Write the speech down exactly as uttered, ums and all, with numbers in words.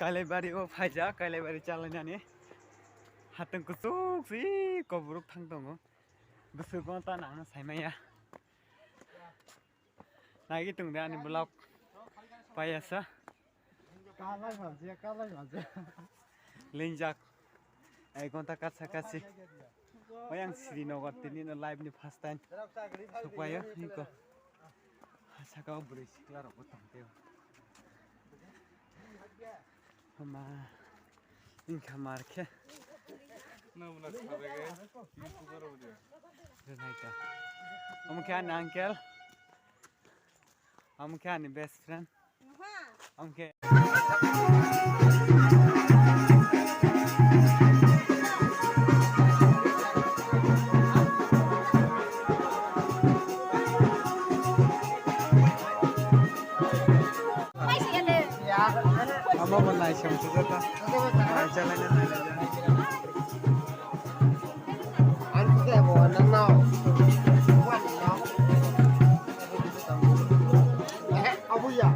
Kailaibari o phaijak, Kailaibari chalainani. Hatwng kuchuk si koborok thang tongo. Bwswk gonta nangno saimaya. Nagi tongde ani vlog. Payasa. Kalai malje, kalai malje. Lingjak. Ek gonta katsa katsi. Oyang Srinagar tini no live ni first time. Sukwayo, niko. Saka o bwrwi sikla rok bo tongteo. Hama, wngkha mar khe. Nang bo na sabai ge, YouTuber bo de. Renaita. Omo khe ani uncle. Omo khe ani best friend. Omo khe. Amo bo naisem sujata. Naichalai na nailai. Abuya.